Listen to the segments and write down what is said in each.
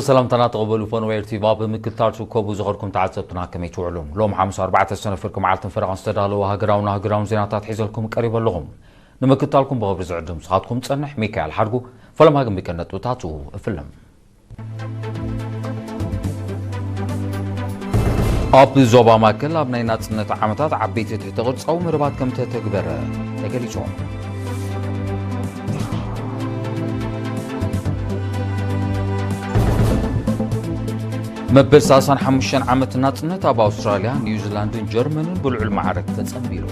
ሰላምታና ተቐበሉ። ፎን ዌር ቲቪ ኣብ ምክትታል ትርከቡ ዝኸድኩም ተዓዘብትና ከመይ ትውዕሉ? ሎም ሓሙስ ኣርባዕተ ሰነ ፍርቂ መዓልትን ፈረቓን ዝተዳለወ ሃገራውን ሃገራውን ዜናታት ሒዘልኩም ቀሪበ ኣለኹም። ንምክትታልኩም ብኽብሪ ዝዕድም ንስኻትኩም ጸንሕ ሚካኤል ሓድጉ። ፈለማ ግን ብቀንዲ ነጥብታቱ እፍልም። ኣብ ዞባ ማእከል ኣብ ናይ ናጽነት ዓመታት ዓበይቲ ትሕተ ቅርጻዊ መደባት ከም ተተግበረ ተገሊጹ። መበል ሰላሳን ሓሙሽተን ዓመት ናጽነት ኣብ ኣውስትራልያ፣ ኒውዚላንድን ጀርመንን ብልዑል ማዕረግ ተጸንቢሩ።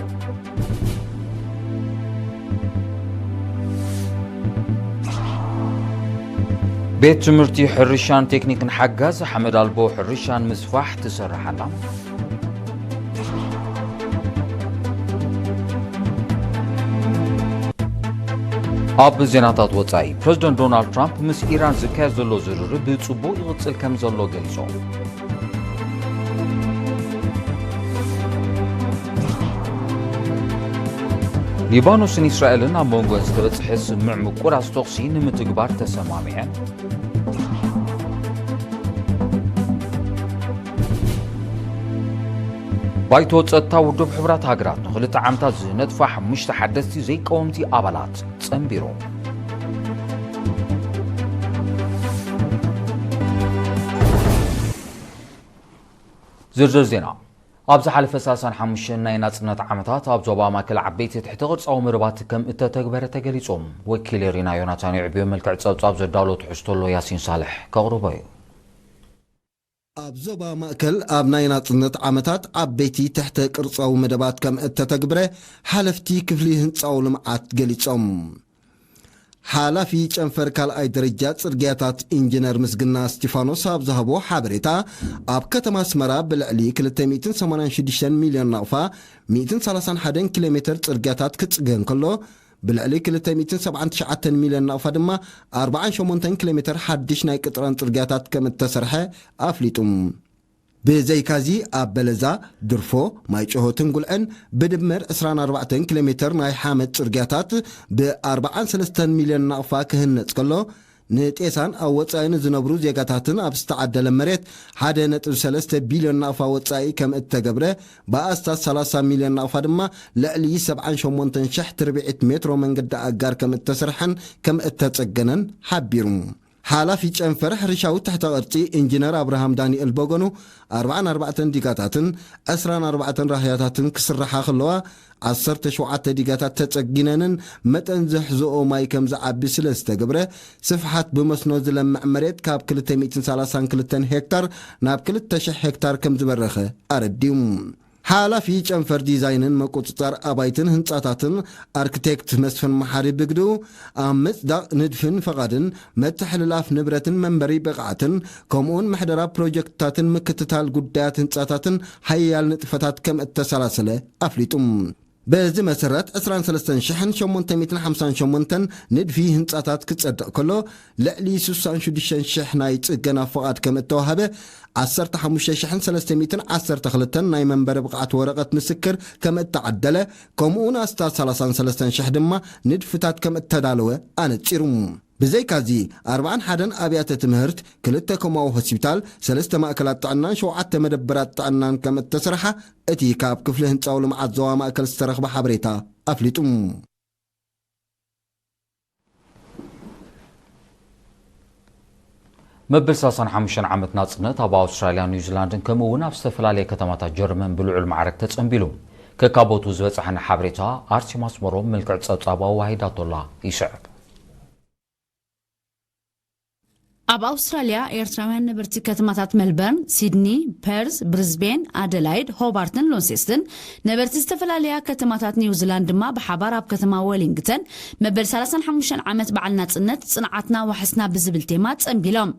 ቤት ትምህርቲ ሕርሻን ቴክኒክን ሓጋዝ ሓመድ ኣልቦ ሕርሻን ምስፋሕ ትሰርሕ ኣላ። ኣብ ዜናታት ወጻኢ፣ ፕረዚደንት ዶናልድ ትራምፕ ምስ ኢራን ዝካየድ ዘሎ ዝርርብ ብጽቡቕ ይቕጽል ከም ዘሎ ገሊጹ። ሊባኖስን እስራኤልን ኣብ መንጎን ዝተበጽሐ ስምምዕ ምቁራጽ ተኹሲ ንምትግባር ተሰማሚዐን። ባይቶ ጸጥታ ውድብ ሕቡራት ሃገራት ንኽልተ ዓመታት ዝነጥፋ ሓሙሽተ ሓደስቲ ዘይቀወምቲ ኣባላት ጸንቢሩ። ዝርዝር ዜና። ኣብ ዝሓለፈ ሰላሳን ሓሙሽተን ናይ ናጽነት ዓመታት ኣብ ዞባ ማእከል ዓበይቲ ትሕተ ቅርጻዊ መደባት ከም እተተግበረ ተገሊጹ። ወኪል ሪና ዮናታን የዕብዮ መልክዕ ጸብጻብ ዘዳሎ ትሕዝቶ ኣሎ፣ ያሲን ሳልሕ ከቕርቦ እዩ። ኣብ ዞባ ማእከል ኣብ ናይ ናጽነት ዓመታት ዓበይቲ ትሕተ ቅርጻዊ መደባት ከም እተተግብረ ሓለፍቲ ክፍሊ ህንጻዊ ልምዓት ገሊጾም። ሓላፊ ጨንፈር ካልኣይ ደረጃ ጽርግያታት ኢንጂነር ምስግና እስቲፋኖስ ኣብ ዝሃቦ ሓበሬታ፣ ኣብ ከተማ ኣስመራ ብልዕሊ ክልተ ሚእትን ሰማንያን ሽዱሽተን ሚልዮን ናቕፋ ሚእትን ሰላሳን ሓደን ኪሎ ሜተር ጽርግያታት ክጽገን ከሎ፣ ብልዕሊ ክልተ ሚእትን ሰብዓን ትሽዓተን ሚልዮን ናቕፋ ድማ ኣርባዓን ሸሞንተን ኪሎ ሜተር ሓድሽ ናይ ቅጥራን ጽርግያታት ከም እተሰርሐ ኣፍሊጡ። ብዘይካዚ ኣብ በለዛ፣ ድርፎ፣ ማይጨሆትን ጉልዕን ብድምር ዕስራን ኣርባዕተን ኪሎ ሜተር ናይ ሓመድ ጽርግያታት ብ ኣርባዓን ሰለስተን ሚልዮን ናቕፋ ክህነጽ ከሎ፣ ንጤሳን ኣብ ወጻኢ ንዝነብሩ ዜጋታትን ኣብ ዝተዓደለ መሬት ሓደ ነጥቢ ሰለስተ ቢልዮን ናቕፋ ወጻኢ ከም እተገብረ፣ ብኣስታት ሰላሳ ሚልዮን ናቕፋ ድማ ልዕሊ ሰብዓን ሸሞንተን ሽሕ ትርብዒት ሜትሮ መንገዲ ኣጋር ከም እተሰርሐን ከም እተጸገነን ሓቢሩ። ሓላፊ ጨንፈር ሕርሻዊ ትሕተ ቅርጺ ኢንጂነር ኣብርሃም ዳንኤል በገኑ፣ ኣርባዓን ኣርባዕተን ዲጋታትን ዕስራን ኣርባዕተን ራህያታትን ክስርሓ ከለዋ፣ ዓሰርተ ሸውዓተ ዲጋታት ተጸጊነንን መጠን ዝሕዝኦ ማይ ከም ዝዓቢ ስለ ዝተገብረ፣ ስፍሓት ብመስኖ ዝለምዕ መሬት ካብ ክልተ ሚእትን ሰላሳን ክልተን ሄክታር ናብ ክልተ ሽሕ ሄክታር ከም ዝበረኸ ኣረዲኡ። ሓላፊ ጨንፈር ዲዛይንን ምቁጽጻር ኣባይትን ህንጻታትን ኣርክቴክት መስፍን መሓሪ ብግድኡ፣ ኣብ ምጽዳቕ ንድፍን ፈቓድን፣ መተሕልላፍ ንብረትን መንበሪ ብቕዓትን፣ ከምኡውን ምሕደራ ፕሮጀክትታትን ምክትታል ጉዳያት ህንጻታትን ሓያል ንጥፈታት ከም እተሰላሰለ ኣፍሊጡ። በዚ መሰረት፣ ዕስራን ሰለስተን ሽሕን ሸሞንተ ሚእትን ሓምሳን ሸሞንተን ንድፊ ህንጻታት ክጸድቕ ከሎ፣ ልዕሊ ስሳን ሽዱሽተን ሽሕ ናይ ጽገና ፍቓድ ከም እተዋህበ፣ ዓሰርተ ሓሙሽተ ሽሕን ሰለስተ ሚእትን ዓሰርተ ክልተን ናይ መንበሪ ብቕዓት ወረቐት ምስክር ከም እተዓደለ፣ ከምኡውን ኣስታት ሰላሳን ሰለስተን ሽሕ ድማ ንድፍታት ከም እተዳለወ ኣነጺሩ። ብዘይካዚ፣ ኣርባዓን ሓደን ኣብያተ ትምህርት፣ ክልተ ኮማዊ ሆስፒታል፣ ሰለስተ ማእከላት ጥዕናን ሸውዓተ መደበራት ጥዕናን ከም እተሰርሓ እቲ ካብ ክፍሊ ህንጻዊ ልምዓት ዞባ ማእከል ዝተረኽበ ሓበሬታ ኣፍሊጡ። መበል ሰላሳን ሓሙሽተን ዓመት ናጽነት ኣብ ኣውስትራልያን ኒውዚላንድን ከምኡ እውን ኣብ ዝተፈላለየ ከተማታት ጀርመን ብልዑል ማዕረግ ተጸንቢሉ። ከካቦቱ ዝበጻሐና ሓበሬታ ኣርሴማ ኣስመሮም ምልክዕ ጸብጻብ ኣዋሂዳቶላ ይስዕብ። ኣብ ኣውስትራልያ ኤርትራውያን ነበርቲ ከተማታት ሜልበርን፣ ሲድኒ፣ ፐርዝ፣ ብሪዝቤን፣ ኣደላይድ፣ ሆባርትን ሎንሴስትን፣ ነበርቲ ዝተፈላለያ ከተማታት ኒውዚላንድ ድማ ብሓባር ኣብ ከተማ ዌሊንግተን መበል ሰላሳን ሓሙሽተን ዓመት በዓል ናጽነት ጽንዓትና ዋሕስና ብዝብል ቴማ ጸንቢሎም።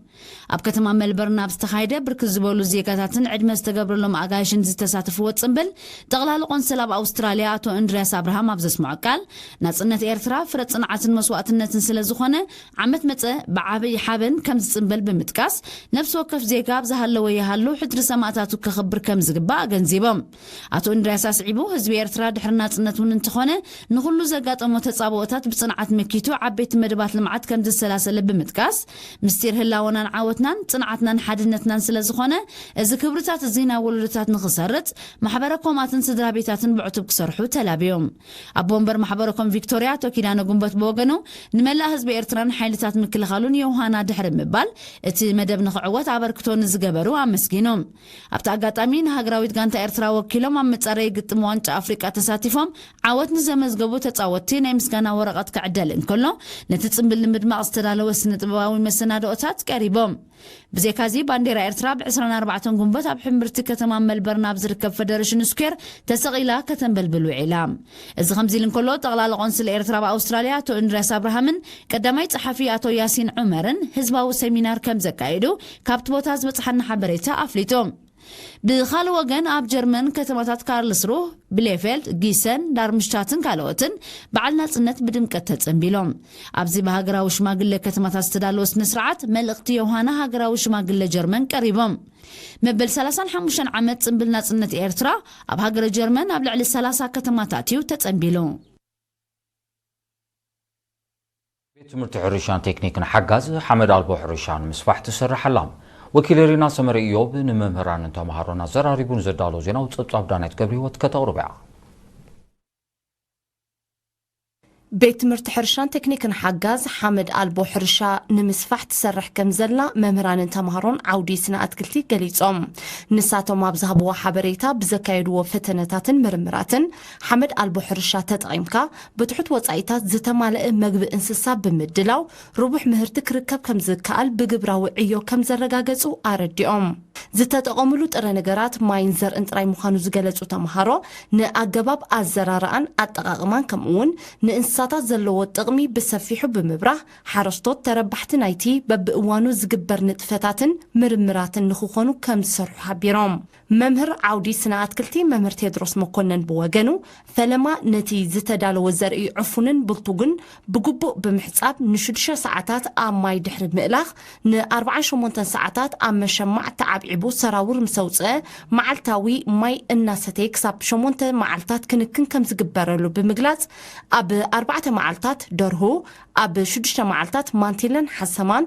ኣብ ከተማ ሜልበርን ኣብ ዝተኻየደ ብርክት ዝበሉ ዜጋታትን ዕድመ ዝተገብረሎም ኣጋይሽን ዝተሳተፍዎ ጽምብል፣ ጠቕላሊ ቆንስል ኣብ ኣውስትራልያ ኣቶ እንድርያስ ኣብርሃም ኣብ ዘስምዖ ቃል፣ ናጽነት ኤርትራ ፍረ ጽንዓትን መስዋእትነትን ስለ ዝኾነ፣ ዓመት መጸ ብዓብይ ሓበን ከም ዝጽንበል ብምጥቃስ፣ ነፍሲ ወከፍ ዜጋ ኣብ ዝሃለወ ይሃሉ ሕድሪ ሰማእታቱ ከኽብር ከም ዝግባእ ኣገንዚቦም። ኣቶ እንድርያስ ኣስዒቡ፣ ህዝቢ ኤርትራ ድሕሪ ናጽነት እውን እንተኾነ ንኹሉ ዘጋጠሞ ተጻብኦታት ብጽንዓት መኪቱ ዓበይቲ መደባት ልምዓት ከም ዘሰላሰለ ብምጥቃስ፣ ምስጢር ህላወናን ዓወትናን ጽንዓትናን ሓድነትናን ስለ ዝኾነ፣ እዚ ክብርታት እዚ ናብ ወለዶታት ንኽሰርጽ ማሕበረ ኮማትን ስድራ ቤታትን ብዕቱብ ክሰርሑ ተላብዮም። ኣቦ ወንበር ማሕበረ ኮም ቪክቶርያ ኣቶ ኪዳነ ጉንበት ብወገኑ፣ ንመላእ ህዝቢ ኤርትራን ሓይልታት ምክልኻሉን ዮሃና ድሕሪ ምባል፣ እቲ መደብ ንኽዕወት ኣበርክቶ ንዝገበሩ ኣመስጊኑ። ኣብቲ ኣጋጣሚ ንሃገራዊት ጋንታ ኤርትራ ወኪሎም ኣብ መጻረዪ ግጥም ዋንጫ ኣፍሪቃ ተሳቲፎም ዓወት ንዘመዝገቡ ተጻወትቲ ናይ ምስጋና ወረቐት ክዕደል እንከሎ፣ ነቲ ጽምብል ንምድማቕ ዝተዳለወ ስነ ጥበባዊ መሰናድኦታት ቀሪቦም። ብዘይካዚ ባንዴራ ኤርትራ ብ ዕስራን ኣርባዕተን ጉንበት ኣብ ሕምብርቲ ከተማ መልበርን ኣብ ዝርከብ ፈደረሽን ስኩዌር ተሰቒላ ከተንበልብል ውዒላ። እዚ ከምዚ ኢሉ እንከሎ፣ ጠቕላሊ ቆንስል ኤርትራ ኣብ ኣውስትራልያ ኣቶ እንድርያስ ኣብርሃምን ቀዳማይ ጸሓፊ ኣቶ ያሲን ዑመርን ህዝባዊ ሰሚናር ከም ዘካየዱ ካብቲ ቦታ ዝበጽሓና ሓበሬታ ኣፍሊጡ። ብኻልእ ወገን፣ ኣብ ጀርመን ከተማታት ካርልስሩህ፣ ብሌፌልድ፣ ጊሰን፣ ዳርምሽታትን ካልኦትን በዓል ናጽነት ብድምቀት ተጸንቢሎም። ኣብዚ ብሃገራዊ ሽማግለ ከተማታት ዝተዳለወ ስነ ስርዓት፣ መልእኽቲ ዮሃና ሃገራዊ ሽማግለ ጀርመን ቀሪቦም። መበል ሰላሳን ሓሙሽተን ዓመት ጽምብል ናጽነት ኤርትራ ኣብ ሃገረ ጀርመን ኣብ ልዕሊ ሰላሳ ከተማታት እዩ ተጸንቢሉ። ቤት ትምህርቲ ሕርሻን ቴክኒክን ሓጋዝ ሓመድ ኣልቦ ሕርሻ ንምስፋሕ ትሰርሕ ኣላ። ወኪል ሪና ሰመረ ኢዮብ ንመምህራንን ተምሃሮን ኣዘራሪቡ ንዘዳሎ ዜናዊ ጸብጻብ ዳናይት ገብረ ህይወት ከተቕርብ እያ። ቤት ትምህርቲ ሕርሻን ቴክኒክን ሓጋዝ ሓመድ ኣልቦ ሕርሻ ንምስፋሕ ትሰርሕ ከም ዘላ መምህራንን ተምሃሮን ዓውዲ ስነ ኣትክልቲ ገሊጾም። ንሳቶም ኣብ ዝሃብዎ ሓበሬታ፣ ብዘካየድዎ ፈተነታትን ምርምራትን ሓመድ ኣልቦ ሕርሻ ተጠቒምካ ብትሑት ወጻኢታት ዝተማልአ መግቢ እንስሳ ብምድላው ርቡሕ ምህርቲ ክርከብ ከም ዝከኣል ብግብራዊ ዕዮ ከም ዘረጋገጹ ኣረዲኦም። ዝተጠቐምሉ ጥረ ነገራት ማይን ዘርእን ጥራይ ምዃኑ ዝገለጹ ተምሃሮ፣ ንኣገባብ ኣዘራርኣን ኣጠቓቕማን ከምኡ እውን ንእንስሳታት ዘለዎ ጥቕሚ ብሰፊሑ ብምብራህ፣ ሓረስቶት ተረባሕቲ ናይቲ በብእዋኑ ዝግበር ንጥፈታትን ምርምራትን ንኽኾኑ ከም ዝሰርሑ ሓቢሮም። መምህር ዓውዲ ስነ ኣትክልቲ መምህር ቴድሮስ መኮነን ብወገኑ፣ ፈለማ ነቲ ዝተዳለወ ዘርኢ ዕፉንን ብልቱግን ብግቡእ ብምሕጻብ፣ ንሽዱሽተ ሰዓታት ኣብ ማይ ድሕሪ ምእላኽ፣ ንኣርብዓን ሸሞንተን ሰዓታት ኣብ መሸማዕ ተዓብዒቡ ሰራውር ምስ ኣውጽአ፣ መዓልታዊ ማይ እናሰተየ ክሳብ ሸሞንተ መዓልታት ክንክን ከም ዝግበረሉ ብምግላጽ፣ ኣብ ኣርባዕተ መዓልታት ደርሁ፣ ኣብ ሽዱሽተ መዓልታት ማንቲለን ሓሰማን፣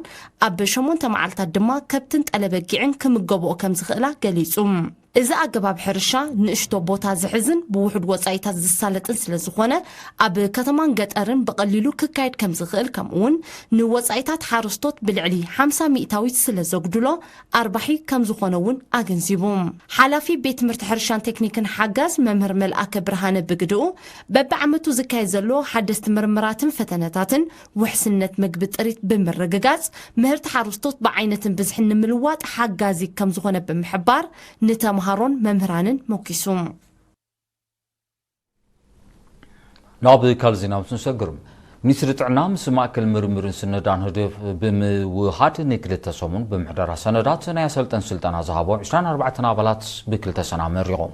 ኣብ ሸሞንተ መዓልታት ድማ ከብትን ጠለበጊዕን ክምገብኦ ከም ዝኽእላ ገሊጹ። እዚ ኣገባብ ሕርሻ ንእሽቶ ቦታ ዝሕዝን ብውሑድ ወጻኢታት ዝሳለጥን ስለ ዝኾነ፣ ኣብ ከተማን ገጠርን ብቐሊሉ ክካየድ ከም ዝኽእል፣ ከምኡውን ንወጻኢታት ሓረስቶት ብልዕሊ ሓምሳ ሚእታዊት ስለ ዘጉድሎ፣ ኣርባሒ ከም ዝኾነ እውን ኣገንዚቡ። ሓላፊ ቤት ትምህርቲ ሕርሻን ቴክኒክን ሓጋዝ መምህር መልኣከ ብርሃነ ብግድኡ፣ በብዓመቱ ዝካየድ ዘሎ ሓደስቲ ምርምራትን ፈተነታትን ውሕስነት መግቢ ጥሪት ብምርግጋጽ፣ ምህርቲ ሓረስቶት ብዓይነትን ብዝሕን ንምልዋጥ ሓጋዚ ከም ዝኾነ ብምሕባር፣ ንተምሃሮን መምህራንን ሞኪሱ። ናብ ካልእ ዜና ምስ ንሰግር፣ ሚኒስትሪ ጥዕና ምስ ማእከል ምርምርን ስነዳን ህግደፍ ብምውሃድ ንክልተ ሰሙን ብምሕደራ ሰነዳት ናይ ኣሰልጠን ስልጠና ዝሃቦ ዕስራን ኣርባዕተን ኣባላት ብክልተ ሰና መሪቖም።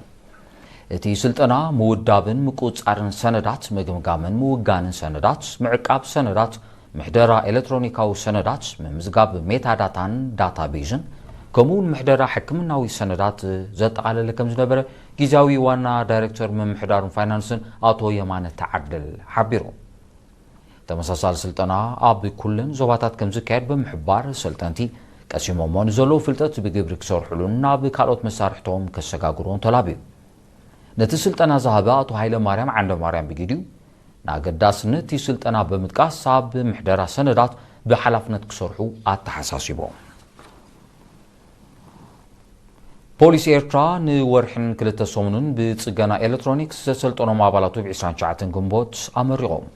እቲ ስልጠና ምውዳብን ምቁጽጻርን ሰነዳት፣ ምግምጋምን ምውጋንን ሰነዳት፣ ምዕቃብ ሰነዳት፣ ምሕደራ ኤሌክትሮኒካዊ ሰነዳት፣ ምምዝጋብ ሜታዳታን ዳታቤዝን፣ ከምኡውን ምሕደራ ሕክምናዊ ሰነዳት ዘጠቓለለ ከም ዝነበረ ግዝያዊ ዋና ዳይሬክተር ምምሕዳርን ፋይናንስን ኣቶ የማነ ተዓደል ሓቢሩ። ተመሳሳሊ ስልጠና ኣብ ኩለን ዞባታት ከም ዝካየድ ብምሕባር፣ ሰልጠንቲ ቀሲሞሞ ንዘለዉ ፍልጠት ብግብሪ ክሰርሕሉን ናብ ካልኦት መሳርሕቶም ከሰጋግርዎን ተላብዩ። ነቲ ስልጠና ዝሃበ ኣቶ ሃይለ ማርያም ዓንደ ማርያም ብግዲኡ፣ ንኣገዳስነት እቲ ስልጠና ብምጥቃስ፣ ኣብ ምሕደራ ሰነዳት ብሓላፍነት ክሰርሑ ኣተሓሳሲቦም። ፖሊስ ኤርትራ ንወርሕን ክልተ ሰሙንን ብጽገና ኤሌክትሮኒክስ ዘሰልጠኖም ኣባላቱ ብ ዕስራን ትሽዓተን ግንቦት ኣመሪቖም።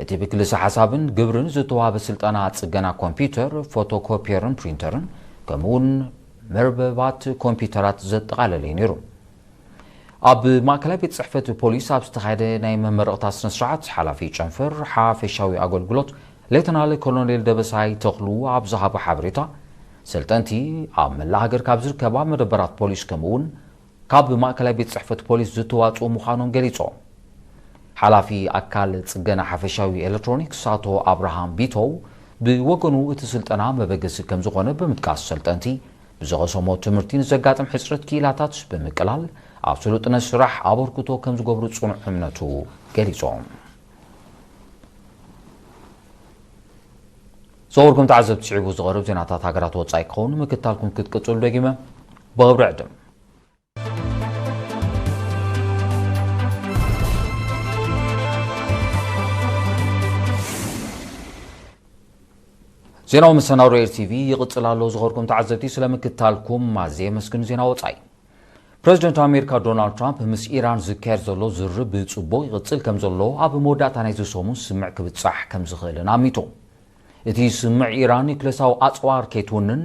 እቲ ብክልሰ ሓሳብን ግብርን ዝተዋህበ ስልጠና ጽገና ኮምፒውተር፣ ፎቶኮፒየርን ፕሪንተርን፣ ከምኡውን መርበባት ኮምፒውተራት ዘጠቓለለ እዩ ነይሩ። ኣብ ማእከላይ ቤት ጽሕፈት ፖሊስ ኣብ ዝተኻየደ ናይ መመረቕታ ስነ ስርዓት፣ ሓላፊ ጨንፈር ሓፈሻዊ ኣገልግሎት ሌተናል ኮሎኔል ደበሳይ ተኽሉ ኣብ ዝሃቦ ሓበሬታ፣ ሰልጠንቲ ኣብ መላእ ሃገር ካብ ዝርከባ መደበራት ፖሊስ፣ ከምኡውን ካብ ማእከላይ ቤት ጽሕፈት ፖሊስ ዝተዋጽኡ ምዃኖም ገሊጾም። ሓላፊ ኣካል ጽገና ሓፈሻዊ ኤሌክትሮኒክስ ኣቶ ኣብርሃም ቢቶው፣ ብወገኑ እቲ ስልጠና መበገሲ ከም ዝኾነ ብምጥቃስ፣ ሰልጠንቲ ብዝቐሰሞ ትምህርቲ ንዘጋጥም ሕጽረት ክኢላታት ብምቅላል ኣብ ስሉጥነት ስራሕ ኣበርክቶ ከም ዝገብሩ ጽኑዕ እምነቱ ገሊጾም። ዝኸበርኩም ተዓዘብቲ፣ ስዒቡ ዝቐርብ ዜናታት ሃገራት ወጻኢ ክኸውን ምክታልኩም ክትቅጽሉ ደጊመ ብኽብሪ ዕድም። ዜናዊ መሰናዶ ኤር ቲ ቪ ይቕጽል ኣሎ። ዝኸበርኩም ተዓዘብቲ፣ ስለ ምክታልኩም ኣዝየ የመስግን። ዜና ወጻኢ። ፕረዚደንት ኣሜሪካ ዶናልድ ትራምፕ ምስ ኢራን ዝካየድ ዘሎ ዝርርብ ብጽቡቕ ይቕጽል ከም ዘሎ ኣብ መወዳእታ ናይዚ ሰሙን ስምዕ ክብጻሕ ከም ዝኽእልን ኣሚቱ። እቲ ስምዕ ኢራን ኒውክለሳዊ ኣጽዋር ከይትውንን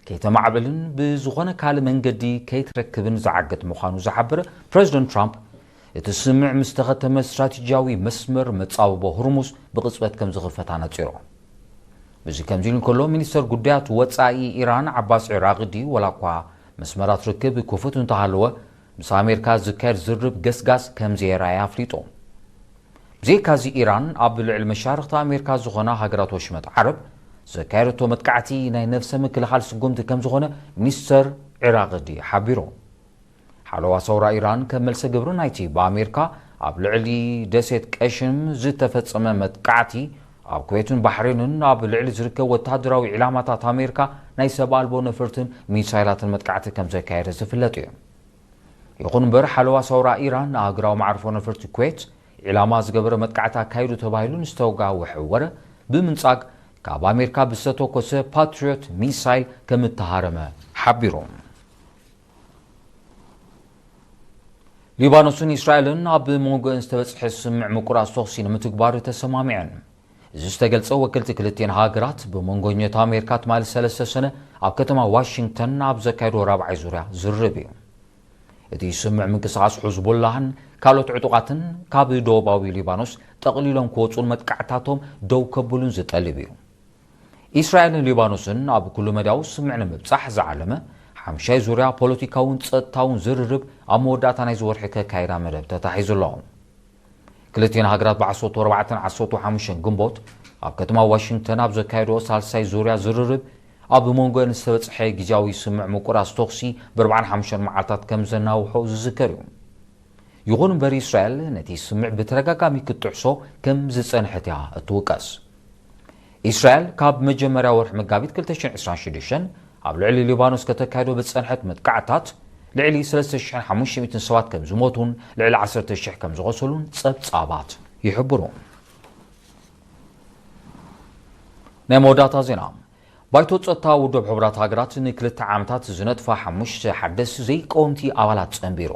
ከይተማዕብልን ብዝኾነ ካልእ መንገዲ ከይትረክብን ዝዓግት ምዃኑ ዝሓበረ ፕረዚደንት ትራምፕ፣ እቲ ስምዕ ምስ ተኸተመ ስትራቴጂያዊ መስመር መጻብቦ ሁርሙዝ ብቕጽበት ከም ዝኽፈት ኣነጺሩ። እዚ ከምዚ ኢሉ እንከሎ፣ ሚኒስተር ጉዳያት ወጻኢ ኢራን ዓባስ ዒራቕዲ፣ ወላ እኳ መስመራት ርክብ ክፉት እንተሃለወ፣ ምስ ኣሜሪካ ዝካየድ ዝርርብ ገስጋስ ከም ዘየርኣየ ኣፍሊጡ። ብዘይካዚ፣ ኢራን ኣብ ልዕሊ መሻርኽቲ ኣሜሪካ ዝኾና ሃገራት ወሽመጥ ዓረብ ዘካየደቶ መጥቃዕቲ ናይ ነፍሰ ምክልኻል ስጉምቲ ከም ዝኾነ ሚኒስተር ዒራቕዲ ሓቢሩ። ሓለዋ ሰውራ ኢራን ከም መልሰ ግብሪ ናይቲ ብኣሜሪካ ኣብ ልዕሊ ደሴት ቀሽም ዝተፈጸመ መጥቃዕቲ፣ ኣብ ኩዌትን ባሕሬንን ኣብ ልዕሊ ዝርከብ ወተሃደራዊ ዒላማታት ኣሜሪካ ናይ ሰብ ኣልቦ ነፈርትን ሚሳይላትን መጥቃዕቲ ከም ዘካየደ ዝፍለጥ እዩ። ይኹን እምበር፣ ሓለዋ ሰውራ ኢራን ንኣህጉራዊ መዓርፎ ነፈርቲ ኩዌት ዒላማ ዝገበረ መጥቃዕቲ ኣካይዱ ተባሂሉ ንዝተጋወሐ ወረ ብምንጻግ፣ ካብ ኣሜሪካ ብዝተተኮሰ ፓትሪዮት ሚሳይል ከም እተሃረመ ሓቢሩ። ሊባኖስን እስራኤልን ኣብ መንጎአን ዝተበጽሐ ስምምዕ ምቁራጽ ተኹሲ ንምትግባር ተሰማሚዐን። እዚ ዝተገልጸ፣ ወከልቲ ክልቲኤን ሃገራት ብመንጎኛታት ኣሜሪካ ትማሊ ሰለስተ ሰነ ኣብ ከተማ ዋሽንግተን ኣብ ዘካየዶ ራብዓይ ዙርያ ዝርርብ እዩ። እቲ ስምምዕ ምንቅስቓስ ሑዝቡላህን ካልኦት ዕጡቓትን ካብ ደቡባዊ ሊባኖስ ጠቕሊሎም ክወጹን መጥቃዕታቶም ደው ከብሉን ዝጠልብ እዩ። እስራኤልን ሊባኖስን ኣብ ኩሉ መዳያዊ ስምምዕ ንምብጻሕ ዝዓለመ ሓምሻይ ዙርያ ፖለቲካውን ጸጥታውን ዝርርብ ኣብ መወዳእታ ናይዚ ወርሒ ከካይዳ መደብ ተታሒዙ ኣሎ። ክልቲኤን ሃገራት ብ ዓሰርተ ኣርባዕተን ዓሰርተ ሓሙሽተን ግንቦት ኣብ ከተማ ዋሽንግተን ኣብ ዘካየድኦ ሳልሳይ ዙርያ ዝርርብ፣ ኣብ መንጎአን ዝተበጽሐ ግዝያዊ ስምምዕ ምቁራጽ ተኹሲ ብ ኣርባዓን ሓሙሽተን መዓልታት ከም ዘናውሖ ዝዝከር እዩ። ይኹን እምበር፣ እስራኤል ነቲ ስምምዕ ብተደጋጋሚ ክትጥሕሶ ከም ዝጸንሐት እያ እትውቀስ። እስራኤል ካብ መጀመርያ ወርሒ መጋቢት ክልተ ሽሕን ዕስራን ሽዱሽተን ኣብ ልዕሊ ሊባኖስ ከተካይዶ ብዝጸንሐት መጥቃዕታት፣ ልዕሊ ሰለስተ ሽሕን ሓሙሽተ ሚእትን ሰባት ከም ዝሞቱን ልዕሊ ዓሰርተ ሽሕ ከም ዝቖሰሉን ጸብጻባት ይሕብሩ። ናይ መወዳእታ ዜና። ባይቶ ጸጥታ ውድብ ሕቡራት ሃገራት ንክልተ ዓመታት ዝነጥፋ ሓሙሽተ ሓደስቲ ዘይቀወምቲ ኣባላት ጸንቢሩ።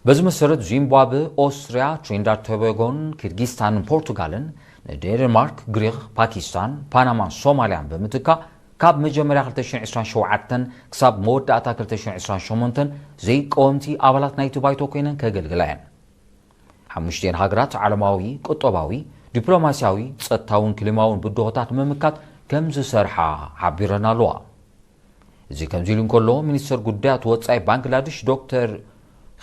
በዚ መሰረት፣ ዚምባብወ፣ ኦስትርያ፣ ትሪንዳድ ቶባጎን ኪርጊስታንን ፖርቱጋልን ንዴንማርክ፣ ግሪኽ፣ ፓኪስታን፣ ፓናማን ሶማልያን ብምትካእ፣ ካብ መጀመርያ ክልተ ሽሕን ዕስራን ሸውዓተን ክሳብ መወዳእታ ክልተ ሽሕን ዕስራን ሸሞንተን ዘይቀወምቲ ኣባላት ናይቲ ባይቶ ኮይነን ከገልግላ እየን። ሓሙሽቲኤን ሃገራት ዓለማዊ ቁጠባዊ፣ ዲፕሎማስያዊ፣ ጸጥታውን ክሊማውን ብድሆታት ንምምካት ከም ዝሰርሓ ሓቢረን ኣለዋ። እዚ ከምዚ ኢሉ እንከሎ፣ ሚኒስተር ጉዳያት ወጻኢ ባንግላደሽ ዶክተር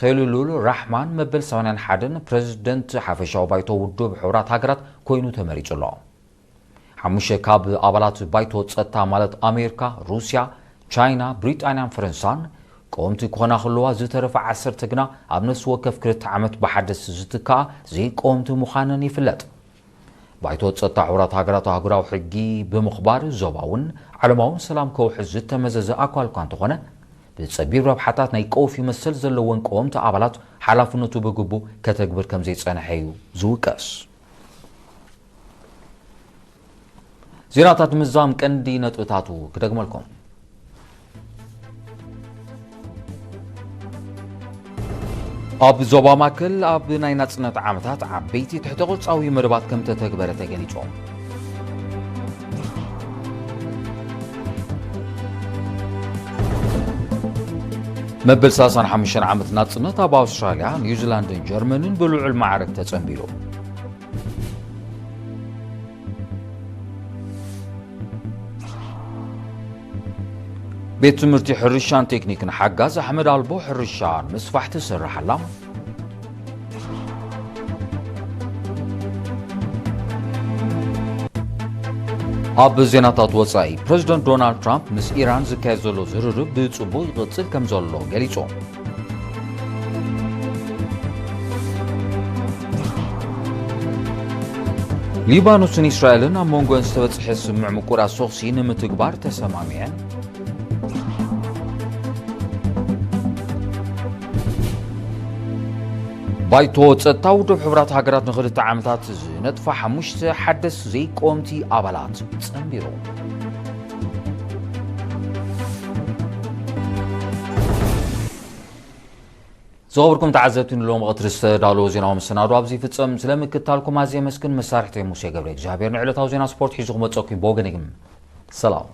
ኸሊሉል ራሕማን መበል ሰማንያን ሓደን ፕረዚደንት ሓፈሻዊ ባይቶ ውድብ ሕቡራት ሃገራት ኮይኑ ተመሪጹ ኣሎ። ሓሙሽተ ካብ ኣባላት ባይቶ ጸጥታ፣ ማለት ኣሜሪካ፣ ሩስያ፣ ቻይና፣ ብሪጣንያን ፈረንሳን ቀወምቲ ክኾና ከለዋ፣ ዝተረፋ ዓሰርተ ግና ኣብ ነፍሲ ወከፍ ክልተ ዓመት ብሓደስቲ ዝትክኣ ዘይቀወምቲ ምዃነን ይፍለጥ። ባይቶ ጸጥታ ሕቡራት ሃገራት ኣህጉራዊ ሕጊ ብምኽባር ዞባውን ዓለማውን ሰላም ከውሕስ ዝተመዘዘ ኣካል እኳ እንተኾነ፣ ብጸቢብ ረብሓታት ናይ ቀውፊ መሰል ዘለወን ቀወምቲ ኣባላት ሓላፍነቱ ብግቡእ ከተግብር ከም ዘይጸንሐ እዩ ዝውቀስ። ዜናታት ምዛም ቀንዲ ነጥብታቱ ክደግመልኩም። ኣብ ዞባ ማእከል ኣብ ናይ ናጽነት ዓመታት ዓበይቲ ትሕተ ቅርጻዊ መደባት ከም ተተግበረ ተገሊጾም። መበል ሰላሳን ሓሙሽተን ዓመት ናጽነት ኣብ ኣውስትራልያ፣ ኒውዚላንድን ጀርመንን ብልዑል ማዕረግ ተጸንቢሉ። ቤት ትምህርቲ ሕርሻን ቴክኒክን ሓጋዝ ኣሕመድ ኣልቦ ሕርሻ ንምስፋሕ ትሰርሕ ኣላ። ኣብ ዜናታት ወጻኢ፣ ፕረዚደንት ዶናልድ ትራምፕ ምስ ኢራን ዝካየድ ዘሎ ዝርርብ ብጽቡቕ ይቕጽል ከም ዘሎ ገሊጹ። ሊባኖስን እስራኤልን ኣብ መንጎን ዝተበጽሐ ስምምዕ ምቁራጽ ተኹሲ ንምትግባር ተሰማሚዐን። ባይቶ ጸጥታ ውድብ ሕቡራት ሃገራት ንኽልተ ዓመታት ዝነጥፋ ሓሙሽተ ሓደስ ዘይቀወምቲ ኣባላት ጸንቢሩ። ዝኸበርኩም ተዓዘብቲ፣ ንሎሚ ቀትሪ ዝተዳለወ ዜናዊ መሰናዶ ኣብዚ ይፍጸም። ስለ ምክትታልኩም ኣዝየ የመስግን። መሳርሕተይ ሙሴ ገብረ እግዚኣብሔር ንዕለታዊ ዜና ስፖርት ሒዙ ክመጸኩም ብወገነይ ግን ሰላም።